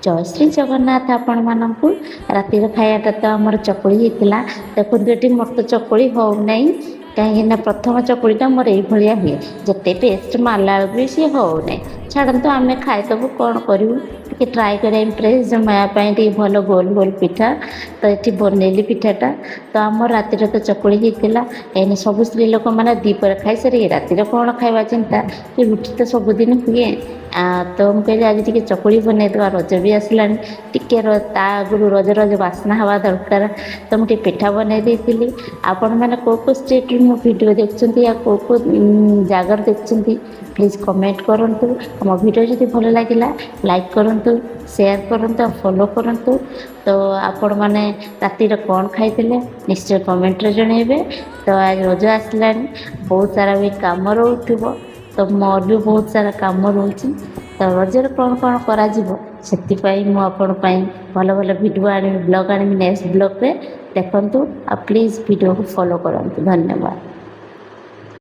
ଜୟ ଶ୍ରୀ ଜଗନ୍ନାଥ ଆପଣମାନଙ୍କୁ। ରାତିର ଖାଇବାଟା ତ ଆମର ଚକୁଳି ହେଇଥିଲା। ଦେଖନ୍ତୁ, ଏଠି ମୋର ତ ଚକୁଳି ହେଉନାହିଁ, କାହିଁକିନା ପ୍ରଥମ ଚକୁଳିଟା ମୋର ଏଇଭଳିଆ ହୁଏ। ଯେତେ ପେଷ୍ଟ ମାରିଲା ବେଳକୁ ବି ସିଏ ହେଉନାହିଁ। ଛାଡ଼ନ୍ତୁ, ଆମେ ଖାଇଦେବୁ, କ'ଣ କରିବୁ? ଟିକେ ଟ୍ରାଏ କରିବା, ଇମ୍ପ୍ରେସ୍ ଜମାଇବା ପାଇଁ ଟିକେ ଭଲ ଗୋଲ ଗୋଲ ପିଠା। ତ ଏଠି ବନେଇଲି ପିଠାଟା। ତ ଆମର ରାତିରେ ତ ଚକୁଳି ହେଇଥିଲା, କାହିଁକିନା ସବୁ ସ୍ତ୍ରୀ ଲୋକମାନେ ଦ୍ୱିପହରେ ଖାଇସାରିକି ରାତିରେ କ'ଣ ଖାଇବା ଚିନ୍ତା। ରୁଟି ତ ସବୁଦିନ ହୁଏ। ତ ମୁଁ କହିଲି, ଆଜି ଟିକେ ଚକୁଳି ବନେଇଦେବା। ରଜ ବି ଆସିଲାଣି, ଟିକେ ତା ଆଗରୁ ରଜ ରଜ ବାସ୍ନା ହେବା ଦରକାର। ତ ମୁଁ ଟିକେ ପିଠା ବନେଇ ଦେଇଥିଲି। ଆପଣମାନେ କେଉଁ କେଉଁ ଷ୍ଟେଟ୍ରୁ ମୋ ଭିଡ଼ିଓ ଦେଖୁଛନ୍ତି ଆଉ କେଉଁ କେଉଁ ଜାଗାରୁ ଦେଖୁଛନ୍ତି, ପ୍ଲିଜ୍ କମେଣ୍ଟ କରନ୍ତୁ। ଆମ ଭିଡ଼ିଓ ଯଦି ଭଲ ଲାଗିଲା, ଲାଇକ୍ କରନ୍ତୁ, ସେୟାର କରନ୍ତୁ ଆଉ ଫଲୋ କରନ୍ତୁ। ତ ଆପଣମାନେ ରାତିରେ କ'ଣ ଖାଇଥିଲେ, ନିଶ୍ଚୟ କମେଣ୍ଟରେ ଜଣାଇବେ। ତ ଆଜି ରଜ ଆସିଲାଣି, ବହୁତ ସାରା ବି କାମ ରହୁଥିବ। ତ ମୋର ବି ବହୁତ ସାରା କାମ ରହୁଛି। ତ ରଜରେ କ'ଣ କ'ଣ କରାଯିବ, ସେଥିପାଇଁ ମୁଁ ଆପଣଙ୍କ ପାଇଁ ଭଲ ଭଲ ଭିଡ଼ିଓ ଆଣିବି, ବ୍ଲଗ୍ ଆଣିବି ନେକ୍ସଟ ବ୍ଲଗ୍ରେ। ଦେଖନ୍ତୁ ଆଉ ପ୍ଲିଜ୍ ଭିଡ଼ିଓକୁ ଫଲୋ କରନ୍ତୁ। ଧନ୍ୟବାଦ।